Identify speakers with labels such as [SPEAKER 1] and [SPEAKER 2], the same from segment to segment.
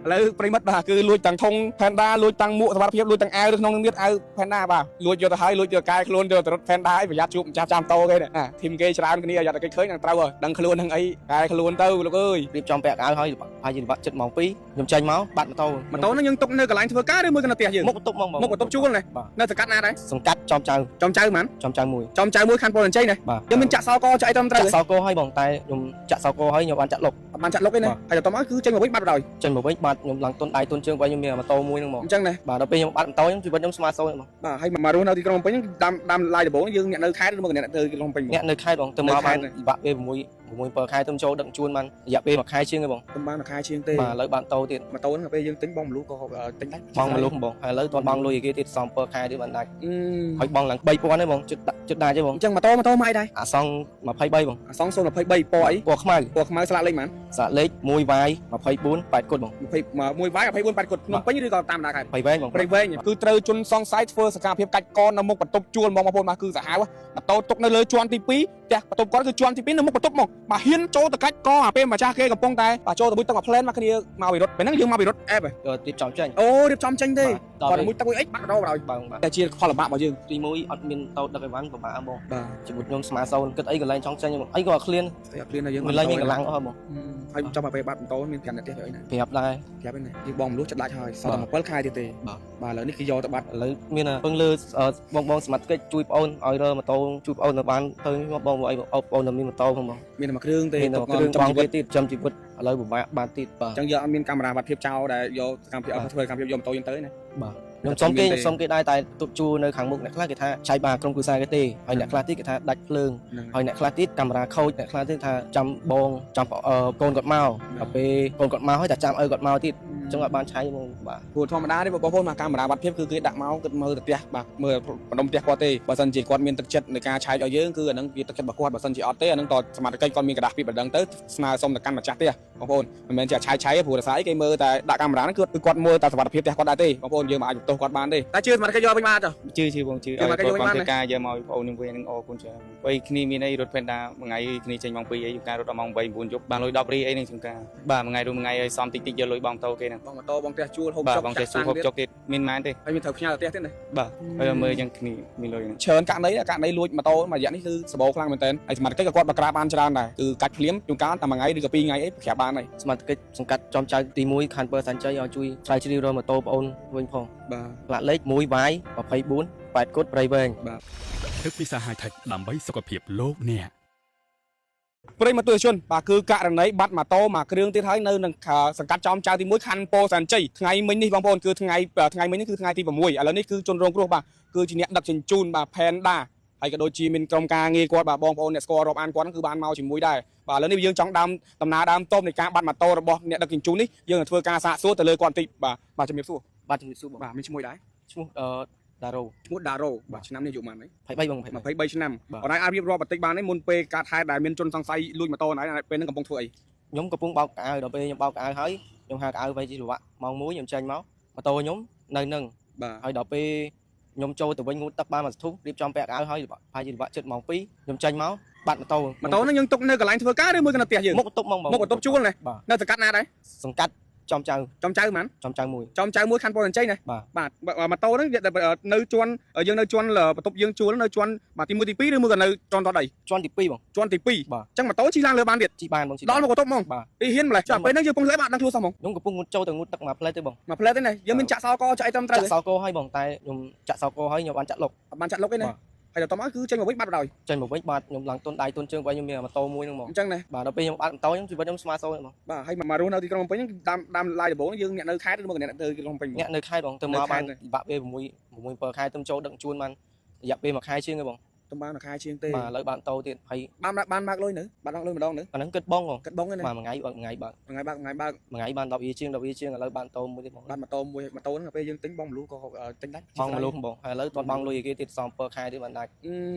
[SPEAKER 1] ឥឡូវប្រិមិត្តបាទគឺលួចទាំងធុង Panda លួចទាំងមួកសុវត្ថិភាពលួចទាំងអាវនៅក្នុងនឹងទៀតអាវ Panda បាទលួចយកទៅហើយលួចយកកែខ្លួនយកទៅរត់ Panda អីប្រយ័ត្នជួបម្ចាស់ចាំតោគេណាធីមគេច្រើនគ្នាយ៉ាតែគេឃើញនឹងត្រូវហើយដឹងខ្លួននឹងអីកែខ្លួនទៅលោកអើយ
[SPEAKER 2] រៀបចំពាក់កៅហើយប្រហែលជាចិត្តម៉ោង2ខ្ញុំចេញមកបាត់ម៉ូតូ
[SPEAKER 1] ម៉ូតូហ្នឹងយើងទុកនៅកន្លែងធ្វើការឬមួយក៏នៅផ្ទះយើង
[SPEAKER 2] មុខបន្ទប់ហ្មងបង
[SPEAKER 1] មុខបន្ទប់ជួលណា
[SPEAKER 2] បាទ
[SPEAKER 1] នៅសង្កាត់ណាដែរ
[SPEAKER 2] សង្កាត់ចំចៅ
[SPEAKER 1] ចំចៅហ្មង
[SPEAKER 2] ចំចៅមួយ
[SPEAKER 1] ចំចៅមួយខណ្ឌពោធិ៍សែនជ័យណា
[SPEAKER 2] បាទ
[SPEAKER 1] យើងមានចាក់សោកចាក់អីត្រឹមត្រូវ
[SPEAKER 2] ចាក់សោកហើយបងតែខ្ញុំចាក់សោកហើយខ្ញុំបានចាក់លុក
[SPEAKER 1] អត់បានចាក់លុកទេណា
[SPEAKER 2] បាទ
[SPEAKER 1] ហើយទៅមកគឺចេញមកវិញបាត់បណ្ដោយ
[SPEAKER 2] ចេញមកវិញបាត់ខ្ញុំឡើងទុនដៃទុនជើងបើខ្ញុំមានម៉ូតូមួយហ្នឹងហ្មង
[SPEAKER 1] អញ្ចឹងណា
[SPEAKER 2] បាទដល់ពេលខ្ញុំបាត់ម៉ូតូខ្ញុំជីវិតខ្ញុំស្មើសូន្យហ្មង
[SPEAKER 1] បាទហើយមករស់នៅទីក្រុងភ្នំពេញហ្នឹងតាមតាមឡាយដំបូងយើងអ្នកនៅខេត្តឬមកអ្នកនៅទីក្រុងភ្នំពេញមក
[SPEAKER 2] អ្នកនៅខេត្តបងទៅ
[SPEAKER 1] នៅ
[SPEAKER 2] មកបាន
[SPEAKER 1] ខេត្ត
[SPEAKER 2] ពិបាកពេល6 6 7ខែទៅចូលដឹកជូនបានរយៈពេល1ខែជាងទេបង
[SPEAKER 1] ទៅបានមួយខែជាងទេ
[SPEAKER 2] បាទឥឡូវបានតោទៀត
[SPEAKER 1] ម៉ូតូហ្នឹងពេលយើងទិញបងមលូក៏ទិញដាច់
[SPEAKER 2] បងមលុះបងហើយឥឡូវតន់បងលុយឲ្យគេទៀតសំ7ខែទៀតបានដាច់
[SPEAKER 1] អឺ
[SPEAKER 2] ហើយបងឡើង3000ទេបងជិតដាក់ជិតដាច់ទេបង
[SPEAKER 1] អញ្ចឹងម៉ូតូម៉ូតូមកអីដែរ
[SPEAKER 2] អាសង់23បង
[SPEAKER 1] អាសង023ពណ៌អី
[SPEAKER 2] ពណ៌ខ្មៅ
[SPEAKER 1] ពណ៌ខ្មៅស្លាកលេខប៉ុន្មាន
[SPEAKER 2] សាកលេខ 1Y 24 8គុតបង
[SPEAKER 1] 21វាយ24 8គុតភ្នំពេញឬក៏តាមបណ្ដាខេត្ត
[SPEAKER 2] ព្រៃវែងបង
[SPEAKER 1] ព្រៃវែងគឺត្រូវជន់សង្ស័យធ្វើសកម្មភាពកាច់កននៅមុខបន្ទប់ជួលហ្មងបងប្អូនបាទគឺសាហាវម៉ូតូទុកនៅលើជាន់ទី2ផ្ទះបន្ទប់គាត់គឺជាន់ទី2នៅមុខបន្ទប់ហ្មងបាទហ៊ានចូលទៅកាច់កអាពេលម្ចាស់គេកំពុងតែបាទចូលទៅមួយទឹកមួយផ្លែនមកគ្នាមកវិរុទ្ធពេលហ្នឹងយើងមកវិរុទ្ធអែបហ៎
[SPEAKER 2] រៀបចំចេញ
[SPEAKER 1] អូរៀបចំចេញទេ
[SPEAKER 2] បាទ
[SPEAKER 1] គាត់មួយទឹកមួយអីបាក់ដោបណ្ដោយ
[SPEAKER 2] បងបាទ
[SPEAKER 1] តែជាផលលំបាករបស់យើង
[SPEAKER 2] ទី1អត់មានតោដឹកអីវ៉ាន់ពិបាកបង
[SPEAKER 1] បាទ
[SPEAKER 2] ជីវិតខ្ញុំស្មើសូន្យគិតអីកន្លែងចង់ចេញបងអីក៏អត់ឃ្លាន
[SPEAKER 1] តែអត់ឃ្លានណាយើង
[SPEAKER 2] មិនលែងមានកម្លាំងអស់បង
[SPEAKER 1] ហើយចាំឲ្យពេលបាត់ម៉ូតូមាន5នាទីទៅអីណា
[SPEAKER 2] ប្រាប់ដែរ
[SPEAKER 1] ប្រាប់ឯណាយើងបងមលុះចិត្តដាច់ហើយសល់តែ7ខែទៀតទេ
[SPEAKER 2] បាទ
[SPEAKER 1] បាទឥឡូវនេះគេយកទៅបាត់
[SPEAKER 2] ឥឡូវមានពឹងលើបងបងសមត្ថកិច្ចជួយប្អូនឲ្យរើម៉ូតូជួយប្អូនទៅបានទៅមកបងអីបងប្អូនតែមានម៉ូតូផងបង
[SPEAKER 1] មានតែមួយគ្រឿងទេ
[SPEAKER 2] មានតែ
[SPEAKER 1] ទុក
[SPEAKER 2] គ្រឿង
[SPEAKER 1] ចាំជីវិត
[SPEAKER 2] បងគេទៀតចាំជីវិតឥឡូវពិបាកបានទៀតបាទ
[SPEAKER 1] អញ្ចឹងយើងអត់មានកាមេរ៉ាបាត់ភាពចោលដែលយកសកម្មភាពឲ្យធ្វើសកម្មភាពយកម៉ូតូយើងទៅណា
[SPEAKER 2] បាទខ្ញុំសុំគេខ្ញុំសុំគេដែរតែទុកជួនៅខាងមុខអ្នកខ្លះគេថាឆៃបាក្រុមគ្រួសារគេទេហើយអ្នកខ្លះទៀតគេថាដាច់ភ្លើង
[SPEAKER 1] ហ្នឹង
[SPEAKER 2] ហើយអ្នកខ្លះទៀតកាមេរ៉ាខូចអ្នកខ្លះទៀតថាចាំបងចាំកូនគាត់មកដល់ពេលកូនគាត់មកហើយតែចាំឪគាត់មកទៀតអញ្ចឹងអត់បានឆៃហ្មងបាទ
[SPEAKER 1] ព្រោះធម្មតាទេបងប្អូនមកកាមេរ៉ាបាត់ភាពគឺគេដាក់មកគិតមើលទៅផ្ទះបាទមើលបណ្ដុំផ្ទះគាត់ទេបើសិនជាគាត់មានទឹកចិត្តในការឆែកឲ្យយើងគឺអាហ្នឹងវាទឹកចិត្តរបស់គាត់បើសិនជាអត់ទេអាហ្នឹងតសមត្ថកិច្ចគាត់មានក្រដាសពីបណ្ដឹងទៅស្នើសុំទៅកាន់ម្ចាស់ផ្ទះបងប្អូនមិនមែនជាឆែកឆែកទេព្រោះដោយសារអីគេមើលតែដាក់កាមេរ៉ាហ្នឹងគឺគាត់មើលតែសុវត្ថិភាពផ្ទះគាត់ដែរទេបងប្អូនយើងមិនអាចបន្ទោសគាត់បានទេតែជឿសមត្ថកិច្ចយកវិញបានទេ
[SPEAKER 3] ជឿជឿបងជឿ
[SPEAKER 1] ជឿមកគេយកវិញបាន
[SPEAKER 3] ធ្វើការយកមកឲ្យបងអូននឹងវិញនឹងអរគុណច្រើនបីគ្នាមានអីរត់ Panda មួយថ្ងៃគ្នាចេញម៉ោង2អីជួនកាលរត់ដល់ម៉ោង8 9យប់បានលុយ10រៀលអីនឹងជួនកាលបាទមួយថ្ងៃឬមួយថ្ងៃឲ្យសំតិចតិចយកលុយបងតោគេហ្នឹង
[SPEAKER 1] បងម៉ូតូបងផ្ទះជួលហូបចុក
[SPEAKER 3] បាទបងចេះស៊ូហូបចុកទៀតមានម៉ានទេ
[SPEAKER 1] ហើយមានត្រូវផ្ញើទៅផ្ទះទៀតណា
[SPEAKER 3] បាទហើយមើលយ៉ាងគ្នាមានលុយហ្នឹង
[SPEAKER 1] ច្រើនករណីករណីលួចម៉ូតូមួយរយៈនេះគឺសម្បូរខ្លាំងមែនទែនហើយសមត្ថកិច្ចក៏គាត់មកក្រាបបានច្រើនដែរគឺកាច់ភ្លាមជួនកាលតែមួយថ្ងៃឬក៏ពីរថ្ងៃអីក្រាបបានហើយ
[SPEAKER 2] សមត្ថកិច្ចសង្កាត់ចំចៅទី1ខណ្ឌពើសែនជ័យឲ្យជួយស្រាវជ្រាវរកម៉ូតូប្អូនវិញផង
[SPEAKER 1] បាទ
[SPEAKER 2] ផ្លាកលេខ 1Y 24 8គុតព្រៃវែង
[SPEAKER 4] ទឹកពិសា High Tech ដើម្បីសុខភាពលោកអ្នក
[SPEAKER 1] ប្រិយមិត្តទស្សនិកជនបាទគឺករណីបាត់ម៉ូតូមួយគ្រឿងទៀតហើយនៅនឹងសង្កាត់ចំចៅទី1ខណ្ឌពោធិ៍សែនជ័យថ្ងៃមិញនេះបងប្អូនគឺថ្ងៃថ្ងៃមិញនេះគឺថ្ងៃទី6ឥឡូវនេះគឺជនរងគ្រោះបាទគឺជាអ្នកដឹកជញ្ជូនបាទ Panda ហើយក៏ដូចជាមានក្រុមការងារគាត់បាទបងប្អូនអ្នកស្គាល់រាប់អានគាត់ហ្នឹងគឺបានមកជាមួយដែរបាទឥឡូវនេះយើងចង់ដើមដំណើរដើមតមនៃការបាត់ម៉ូតូរបស់អ្នកដឹកជញ្ជូននេះយើងនឹងធ្វើការសាកសួរទៅលើគាត់បន្តិចបាទបាទជំរាបសួរ
[SPEAKER 2] បាទជំរាបសួរបង
[SPEAKER 1] បាទមានឈ្មោះដែរ
[SPEAKER 2] ឈ្មោះអឺដារ៉ូ
[SPEAKER 1] ឈ្មោះដារ៉ូបាទឆ្នាំនេះអាយុប៉ុន្មាន
[SPEAKER 2] 23បង23
[SPEAKER 1] 23ឆ្នាំ
[SPEAKER 2] បាទ
[SPEAKER 1] អនឡាញអាចរៀបរាប់បន្តិចបានទេមុនពេលការថែដែលមានជនសង្ស័យលួចម៉ូតូអនឡាញពេលហ្នឹងកំពុងធ្វើអី
[SPEAKER 2] ខ្ញុំកំពុងបោកកៅអៅដល់ពេលខ្ញុំបោកកៅអៅហើយខ្ញុំហាកៅអៅໄວជាលវៈម៉ោង1ខ្ញុំចេញមកម៉ូតូខ្ញុំនៅនឹង
[SPEAKER 1] បាទ
[SPEAKER 2] ហើយដល់ពេលខ្ញុំចូលទៅវិញងូតទឹកបានមួយសន្ទុះរៀបចំពាក់កៅអៅហើយប្រហែលជាលវៈចិត្តម៉ោង2ខ្ញុំចេញមកបាត់ម៉ូតូ
[SPEAKER 1] ម៉ូតូហ្នឹងយើងទុកនៅកន្លែងធ្វើការឬមួយក៏នៅផ្ទះយើង
[SPEAKER 2] មុខបន្ទប់ហ្មងបង
[SPEAKER 1] មុខបន្ទប់ជួលណា
[SPEAKER 2] បាទ
[SPEAKER 1] នៅសង្កាត់ណាដែរ
[SPEAKER 2] សង្កាត់ចំចៅ
[SPEAKER 1] ចំចៅហ្មង
[SPEAKER 2] ចំចៅមួយ
[SPEAKER 1] ចំចៅមួយខណ្ឌពោធិ៍សែនជ័យណា
[SPEAKER 2] បាទ
[SPEAKER 1] បាទម៉ូតូហ្នឹងនៅជាន់យើងនៅជាន់បន្ទប់យើងជួលនៅជាន់បាទទី1ទី2ឬមួយក៏នៅជាន់តដី
[SPEAKER 2] ជាន់ទី2បង
[SPEAKER 1] ជាន់ទី2
[SPEAKER 2] បាទ
[SPEAKER 1] អញ្ចឹងម៉ូតូជិះឡើងលើបានទៀត
[SPEAKER 2] ជីបានបងជី
[SPEAKER 1] ដល់មកបន្ទប់ហ្មង
[SPEAKER 2] បាទ
[SPEAKER 1] អីហ៊ានម្ល៉េះចុះពេលហ្នឹងយើងកំពុងធ្វើអីបាទដឹងខ្លួនសោះហ្មង
[SPEAKER 2] ខ្ញុំកំពុងងូតចូលទៅងូតទឹកមួយផ្លែទេបង
[SPEAKER 1] មួយផ្លែទេណាយើងមានចាក់សោកចាក់អីត្រឹមត្រូវ
[SPEAKER 2] ចាក់សោកហើយបងតែខ្ញុំចាក់សោកហើយខ្ញុំបានចាក់លុក
[SPEAKER 1] អត់បានចាក់លុកទេណា
[SPEAKER 2] បាទ
[SPEAKER 1] ហើយដល់តមកគឺចេញមកវិញបាត់បណ្ដោយ
[SPEAKER 2] ចេញមកវិញបាទខ្ញុំឡើងទុនដៃទុនជើងបើខ្ញុំមានម៉ូតូមួយហ្នឹងហ្មង
[SPEAKER 1] អញ្ចឹងណា
[SPEAKER 2] បាទដល់ពេលខ្ញុំបាត់ម៉ូតូខ្ញុំជីវិតខ្ញុំស្មើសូន្យហ្មង
[SPEAKER 1] បាទហើយមករស់នៅទីក្រុងភ្នំពេញហ្នឹងតាមតាមឡាយដំបូងយើងអ្នកនៅខេត្តឬមកអ្នកនៅទីក្រុងភ្នំពេញ
[SPEAKER 2] អ្នកនៅខេត្តបងទៅមកបានពិបាកពេល6 6 7ខែទៅចូលដឹកជូនបានរយៈពេល1ខែជាងទេបង
[SPEAKER 1] ទៅបានមួយខែជាងទេ
[SPEAKER 2] បាទឥឡូវបានតោទៀតហើយ
[SPEAKER 1] បានបានបើកលុយនៅបានបើកលុយម្ដងនៅ
[SPEAKER 2] អាហ្នឹងគិតបងបង
[SPEAKER 1] គិតបងទេណា
[SPEAKER 2] បាទមួយថ្ងៃបើកមួយថ្ងៃបើក
[SPEAKER 1] មួយថ្ងៃបើកមួយថ្ងៃបើក
[SPEAKER 2] មួយថ្ងៃបាន10រៀលជាង10រៀលជាងឥឡូវបានតោមួយទៀតបង
[SPEAKER 1] បានម៉ូតូមួយម៉ូតូហ្នឹងពេលយើងទិញបងមលូក៏ទិញដាច់
[SPEAKER 2] បងមលុះបងហើយឥឡូវតន់បងលុយឲ្យគេទៀតសំ7ខែទៀតបានដាច់
[SPEAKER 1] អឺ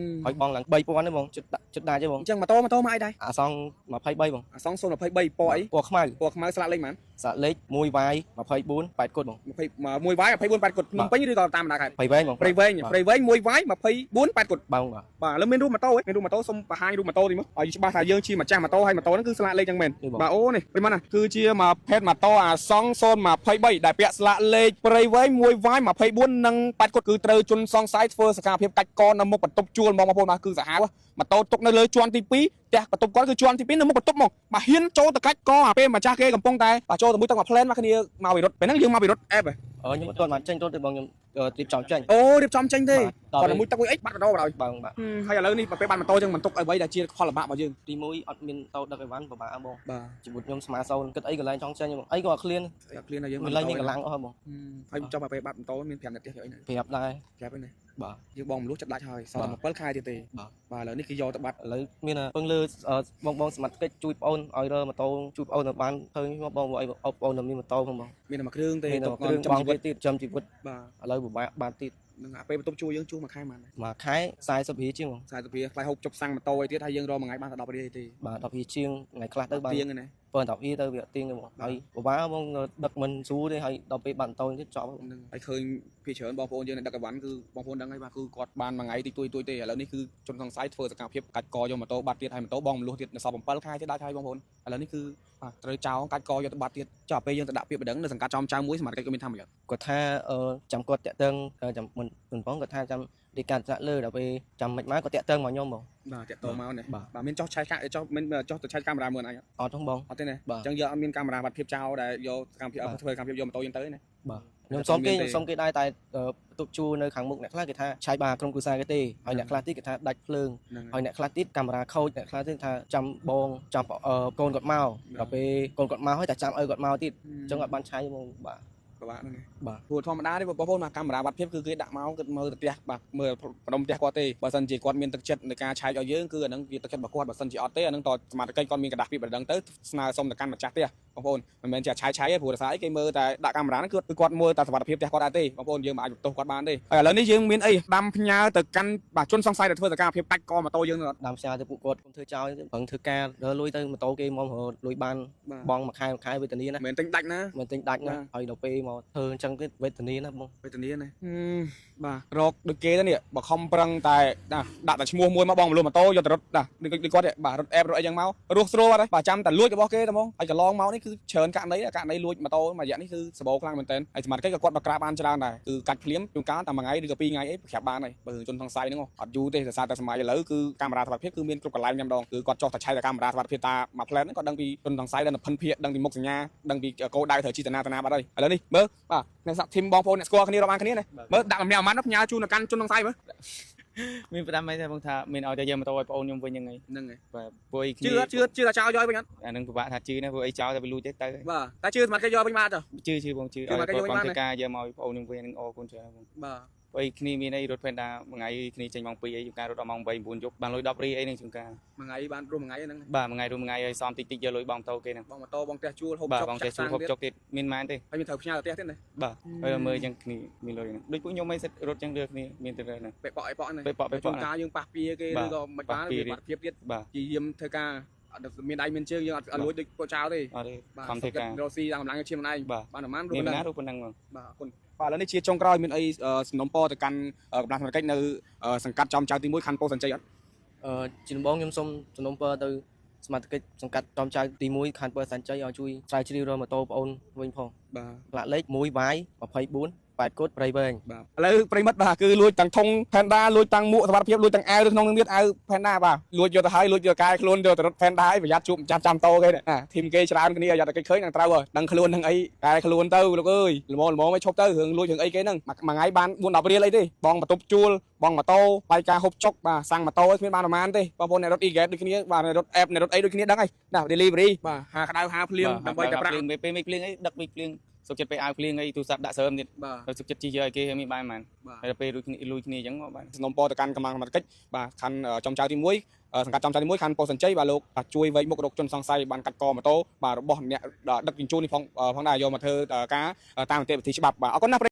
[SPEAKER 2] ហើយបងឡើង3000ទេបងជិតជិតដាច់ទេបង
[SPEAKER 1] អញ្ចឹងម៉ូតូម៉ូតូមកអីដែរ
[SPEAKER 2] អាសង់23បង
[SPEAKER 1] អាសង023ពណ៌អី
[SPEAKER 2] ពណ៌ខ្មៅ
[SPEAKER 1] ពណ៌ខ្មៅស្លាកលេខប៉ុន្មាន
[SPEAKER 2] សាកលេខ 1Y 24 8គុតបង
[SPEAKER 1] 21វាយ24 8គុតភ្នំពេញឬក៏តាមបណ្ដាខេត្ត
[SPEAKER 2] ព្រៃវែងបង
[SPEAKER 1] ព្រៃវែងព្រៃវែង1វាយ24 8គុត
[SPEAKER 2] បងបាទ
[SPEAKER 1] បាទឥឡូវមានរូបម៉ូតូហ៎មានរូបម៉ូតូសូមបង្ហាញរូបម៉ូតូតិចមើលឲ្យច្បាស់ថាយើងជាម្ចាស់ម៉ូតូហើយម៉ូតូហ្នឹងគឺស្លាកលេខចឹងមែនបាទអូនេះប្រិមត្តណាគឺជាមកភេទម៉ូតូអាសង់023ដែលពាក់ស្លាកលេខព្រៃវែង 1Y 24និង8គាត់គឺត្រូវជន់សង្ស័យធ្វើសកម្មភាពកាច់កនៅមុខបន្ទប់ជួលហ្មងបងប្អូនបាទគឺសាហាវម៉ូតូទុកនៅលើជាន់ទី2ផ្ទះបន្ទប់គាត់គឺជាន់ទី2នៅមុខបន្ទប់មកបាទហ៊ានចូលទៅកាច់កអាពេលម្ចាស់គេកំពុងតែបាទចូលទៅមួយទឹកមួយផ្លែនមកគ្នាមកវិរុទ្ធពេលហ្នឹងយើងមកវិរុទ្ធអេប
[SPEAKER 2] ខ្ញុំអត់ទាន់បានចេញរត់ទេបងខ្ញុំត្រៀមចំចេញ
[SPEAKER 1] អូរៀបចំចេញទេ
[SPEAKER 2] បាទ
[SPEAKER 1] គាត់តែមួយទឹកមួយអីបាត់ម៉ូតូបណ្ដោយ
[SPEAKER 2] បាទបាទ
[SPEAKER 1] ហើយឥឡូវនេះពេលបាត់ម៉ូតូចឹងមិនទុកអ្វីដែលជាផលលំបាករបស់យើង
[SPEAKER 2] ទី1អត់មានតោដឹកអីវ៉ាន់ពិបាកអស់បង
[SPEAKER 1] បាទ
[SPEAKER 2] ជីវិតខ្ញុំស្មើសូន្យគិតអីកន្លែងចង់ចេញបងអីក៏អត់ឃ្លាន
[SPEAKER 1] ឃ្លានហើយយើង
[SPEAKER 2] មិនលែងមានកម្លាំងអស់ហើយបង
[SPEAKER 1] ហើយចុះពេលបាត់ម៉ូតូមាន5នាទីអីណា
[SPEAKER 2] ប្រាប់ដែរ
[SPEAKER 1] ប្រាប់ឯណា
[SPEAKER 2] បាទ
[SPEAKER 1] យើងបងមលុះចិត្តដាច់ហើយសល់តែ7ខែទៀតទេ
[SPEAKER 2] បាទ
[SPEAKER 1] បាទឥឡូវនេះគេយកទៅបាត់
[SPEAKER 2] ឥឡូវមានពឹងលើបងបងសមត្ថកិច្ចជួយប្អូនឲ្យរើម៉ូតូជួយប្អូនឲ្យបានឃើញមកបងអីប្អូនមានម៉ូតូផងបង
[SPEAKER 1] មានតែមួយគ្រឿងទេ
[SPEAKER 2] មានតែ
[SPEAKER 1] ទុក
[SPEAKER 2] គ្រឿងបង
[SPEAKER 1] ចាំជីវិត
[SPEAKER 2] ទៀតចាំជីវិត
[SPEAKER 1] បាទ
[SPEAKER 2] ឥឡូវពិបាកបានទៀត
[SPEAKER 1] នឹងអាពេលបន្ទប់ជួលយើងជួលមួយខែប៉ុន្មាន
[SPEAKER 2] មួយខែ40រៀលជាងបង
[SPEAKER 1] 40រៀលថ្លៃហូបចុបសាំងម៉ូតូអីទៀតហើយយើងរកមួយថ្ងៃបានតែ10រៀលទេ
[SPEAKER 2] បាទ10រៀលជាងថ្ងៃខ្លះទៅបាន
[SPEAKER 1] ទៀងហ្នឹងណា
[SPEAKER 2] បើ10រៀលទៅវាអត់ទៀងទេបងហើយពិបាកបងដឹកមិនស្រួលទេហើយដល់ពេលបានម៉ូតូទៀតចប់
[SPEAKER 1] ហ្នឹងហើយឃើញភាគច្រើនបងប្អូនយើងនៅដឹកអីវ៉ាន់គឺបងប្អូនដឹងហើយបាទគឺគាត់បានមួយថ្ងៃតិចតួចតួចទេឥឡូវនេះគឺជនសង្ស័យធ្វើសកម្មភាពកាច់កយកម៉ូតូបាត់ទៀតហើយម៉ូតូបងមលុះទៀតនៅសល់7ខែទៀតដាច់ហើយបងប្អូនឥឡូវនេះគឺបាទត្រូវចោលកាច់កយកទៅបាត់ទៀតចុះពេលយើងទៅដាក់ពាក្យបណ្ដឹងនៅសង្កាត់ចំចៅមួយសមត្ថកិច្ចក៏មានថាម៉េចអត់
[SPEAKER 2] គាត់ថាចាំគាត់តាក់ទងចាំមិនមិនបងគាត់ថាចាំរីកាថ្នាក់លើដល់ពេលចាំមិនមកគាត់តាក់ទងមកខ្ញុំបង
[SPEAKER 1] បាទតាក់ទងមកនេះ
[SPEAKER 2] បាទ
[SPEAKER 1] បាទមានចោះឆែកកាចោះមានចោះទៅឆែកកាមេរ៉ាមើលអញ
[SPEAKER 2] អត់ទេបង
[SPEAKER 1] អត់ទេណា
[SPEAKER 2] បាទ
[SPEAKER 1] អញ្ចឹងយើងអត់មានកាមេរ៉ាបាត់ភាពចោលដែលយកសកម្មភាព
[SPEAKER 2] បាទ
[SPEAKER 1] ធ្វើសកម្មភាពយកម៉ូតូយើងទៅណា
[SPEAKER 2] បាទខ្ញុំសុំគេខ្ញុំសុំគេដែរតែបន្ទប់ជួលនៅខាងមុខអ្នកខ្លះគេថាឆែកបាទក្រុមគ្រួសារគេទេហើយអ្នកខ្លះទៀតគេថាដាច់ភ្លើង
[SPEAKER 1] ហ្នឹង
[SPEAKER 2] ហើយអ្នកខ្លះទៀតកាមេរ៉ាខូចអ្នកខ្លះទៀតថាចាំបងចាំកូនគាត់មកដល់ពេលកូនគាត់មកហើយតែចាំឪគាត់មកទៀតអញ្ចឹងអត់បានឆែកមកបាទ
[SPEAKER 1] ពិបាកហ្នឹងណា
[SPEAKER 2] បាទ
[SPEAKER 1] ព្រោះធម្មតាទេបងប្អូនមកកាមេរ៉ាបាត់ភាពគឺគេដាក់មកគឺមើលទៅផ្ទះបាទមើលផ្ដុំផ្ទះគាត់ទេបើសិនជាគាត់មានទឹកចិត្តในការឆែកឲ្យយើងគឺអាហ្នឹងវាទឹកចិត្តរបស់គាត់បើសិនជាអត់ទេអាហ្នឹងតសមត្ថកិច្ចគាត់មានក្រដាសពីបណ្ដឹងទៅស្នើសុំទៅកាន់ម្ចាស់ផ្ទះបងប្អូនមិនមែនជាឆែកឆែកទេព្រោះដោយសារអីគេមើលតែដាក់កាមេរ៉ាហ្នឹងគឺគាត់មើលតែសុវត្ថិភាពផ្ទះគាត់ដែរទេបងប្អូនយើងមិនអាចបន្ទោសគាត់បានទេហើយឥឡូវនេះយើងមានអីដាំផ្ញើទៅកាន់បាទជនសង្ស័យដែលធ្វើសកម្មភាពកាច់កម៉ូតូយើងហ្នឹង
[SPEAKER 2] ដើមផ្សាយទៅពួកគាត់គុំធ្វើចោលប្រឹងធ្វើការរើលុយទៅម៉ូតូគេមករលុយបាន
[SPEAKER 1] បាទ
[SPEAKER 2] បងមួយខែមួយខែវេទនាណា
[SPEAKER 1] មិនមែនទិញដាច់ណា
[SPEAKER 2] មិនទិញដាច់ណា
[SPEAKER 1] បាទ
[SPEAKER 2] ហើយដល់ពេលមកធ្វើអញ្ចឹងទៀតវេទនាណាបង
[SPEAKER 1] វេទនាណាបាទរកដូចគេទៅនេះបើខំប្រឹងតែណាដាក់តែឈ្មោះមួយមកបងមលម៉ូតូយកទៅរត់ណាដូចគាត់បាទរត់អេបរត់អីចឹងមករស់ស្រួលបាត់ហើយបាទចាំតែលួចរបស់គេតែហ្មងហើយកន្លងមកនេះគឺច្រើនករណីករណីលួចម៉ូតូមួយរយៈនេះគឺសបោខ្លាំងមែនទែនហើយសមត្ថកិច្ចក៏គាត់មកក្រាបបានច្រើនដែរគឺកាច់ភ្លាមជួនកាលតែមួយថ្ងៃឬក៏ពីរថ្ងៃអីប្រាប់បានហើយបើរឿងជនសង្ស័យហ្នឹងអត់យូរទេដោយសារតែសម័យឥឡូវគឺកាមេរ៉ាសុវត្ថិភាពគឺមានគ្រប់កន្លែងតែម្ដងគឺគាត់ចុះតែឆែកតែកាមេរ៉ាសុវត្ថិភាពតាមួយផ្លែតហ្នឹងគាត់ដឹងពីជនសង្ស័យដឹងតែភិនភាកដឹងពីមុខសញ្ញាដឹងពីគោលដៅត្រូវជីតាណាតាណាបាត់ហើយឥឡូវនេះមើលបាទអ្នកសាក់ធីមបងប្អូនអ្នកស្គាល់គ្នារាប់អានគ្នាណាមើលដាក់ម្នាក់មួយម៉ាត់ផ្ញើជូនទៅកាន់ជនសង្ស័យមើល
[SPEAKER 3] មានផ្ដាំអីទេបងថាមានឲ្យតែយកម៉ូតូឲ្យប្អូនខ្ញុំវិញហ្នឹងឯង
[SPEAKER 1] ហ្នឹងហើយ
[SPEAKER 3] បាទពួកអី
[SPEAKER 1] ជឿជឿជឿថាចោលយកវិញអត់
[SPEAKER 3] អាហ្នឹងពិបាកថាជឿណាពួកអីចោលតែវាលួចទេទៅ
[SPEAKER 1] បាទតែជឿសមត្ថកិច្ចយកវិញបានអត់
[SPEAKER 3] ជឿជឿបងជឿ
[SPEAKER 1] ជឿមកគេយកវិញបាន
[SPEAKER 3] ធ្វើការយកមកឲ្យប្អូនខ្ញុំវិញហ្នឹងអរគុណច្រើនបង
[SPEAKER 1] បាទ
[SPEAKER 3] ពួកអីគ្នាមានអីរត់ផេនដាមួយថ្ងៃគ្នាចេញម៉ោង2អីជួនកាលរត់ដល់ម៉ោង8 9យប់បានលុយ10រៀលអីហ្នឹងជួនកាល
[SPEAKER 1] មួយថ្ងៃបានរស់មួយថ្ងៃហ្នឹង
[SPEAKER 3] បាទមួយថ្ងៃរស់មួយថ្ងៃឲ្យសមតិចតិចយកលុយបងតោគេហ្នឹង
[SPEAKER 1] បងម៉ូតូបងផ្ទះជួលហូបចុក
[SPEAKER 3] បាទបងចេះជួលហូបចុកទៀតមានម៉ានទេ
[SPEAKER 1] ហើយមានត្រូវផ្ញើទៅផ្ទះទៀតណា
[SPEAKER 3] បាទហើយដល់មើលអញ្ចឹងគ្នាមានលុយហ្នឹងដូចពួកខ្ញុំអីសិតរត់អញ្ចឹងរើគ្នាមានតែហ្នឹង
[SPEAKER 1] បែបបកអីបកហ្នឹង
[SPEAKER 3] បែបបកបែបបក
[SPEAKER 1] ជួនកាលយើងប៉ះពៀគេឬក៏មិនបានវាបាត់ភាពទៀត
[SPEAKER 3] បាទ
[SPEAKER 1] ជាយាមធ្វើការអត់មានដៃមានជើងយើងអត់លួចដូចពួកចៅទេ
[SPEAKER 3] អត់ទេ
[SPEAKER 1] បាទ
[SPEAKER 3] ខំធ្វើការ
[SPEAKER 1] រកស៊ីតាមកម្លាំងឈាមខ្លួនឯង
[SPEAKER 3] បាទ
[SPEAKER 1] បានប្រហែល
[SPEAKER 3] មាន
[SPEAKER 1] ប៉ុណ្ណឹង
[SPEAKER 3] ណារូបប៉ុណ្ណឹងបង
[SPEAKER 1] បាទអរគុណបាទឥឡូវនេះជាចុងក្រោយមានអីសំណុំពរទៅកាន់កម្លាំងសមត្ថកិច្ចនៅសង្កាត់ចំចៅទី1ខណ្ឌពោធិ៍សែនជ័យអត់
[SPEAKER 2] ជាដំបូងខ្ញុំសូមសំណូមពរទៅសមត្ថកិច្ចសង្កាត់ចំចៅទី1ខណ្ឌពោធិ៍សែនជ័យឲ្យជួយស្រាវជ្រាវរកម៉ូតូប្អូនវិញផង
[SPEAKER 1] បាទ
[SPEAKER 2] ផ្លាកលេខ 1Y 24 8គុតព្រៃវែង
[SPEAKER 1] បាទឥឡូវប្រិមិត្តបាទគឺលួចទាំងធុង Panda លួចទាំងមួកសុវត្ថិភាពលួចទាំងអាវនៅក្នុងនឹងទៀតអាវ Panda បាទលួចយកទៅហើយលួចយកកាយខ្លួនយកទៅរត់ Panda ឲ្យប្រយ័ត្នជួបចាំចាំតោគេណាធីមគេច្រើនគ្នាយ៉ាតែគេឃើញនឹងត្រូវហើយដឹងខ្លួននឹងអីកាយខ្លួនទៅលោកអើយល្មមល្មមឲ្យឈប់ទៅរឿងលួចរឿងអីគេហ្នឹងមួយថ្ងៃបាន4 10រៀលអីទេបងបន្ទប់ជួលបងម៉ូតូបាយការហូបចុកបាទសាំងម៉ូតូឲ្យគ្មានបានប្រហែលទេបងប្អូនអ្នករត់ e-gate ដូចគ្នាបាទអ្នករត់ app អ្នករត់អីដូចគ្នាដឹងហើយណា delivery បាទហាក្តៅហាភ្លៀងដើម្បីតែប្រាក់
[SPEAKER 3] ភ្លៀងពេលមេភ្លៀងអីដឹកមេភ្លៀងសុខចិត្តពេលអាវភ្លៀងអីទូរស័ព្ទដាក់សើមទៀត
[SPEAKER 1] បាទ
[SPEAKER 3] ហើយសុខចិត្តជីយកឲ្យគេឲ្យមានបាយប៉ុន្មាន
[SPEAKER 1] បាទ
[SPEAKER 3] ហើយដល់ពេលលួចគ្នាលួចគ្នាអញ្ចឹងមកបាន
[SPEAKER 1] សំណុំពរទៅកាន់កម្លាំងសមត្ថកិច្ចបាទខណ្ឌចំចៅទី1សង្កាត់ចំចៅទី1ខណ្ឌពោធិ៍សែនជ័យបាទលោកជួយវែកមុខរកជនសង្ស័យបានកាត់កម៉ូតូបាទរបស់អ្នកដឹកជញ្ជូននេះផងផងដែរយកមកធ្វើការតាមនីតិវិធីច្បាប់បាទអរគុណណាស់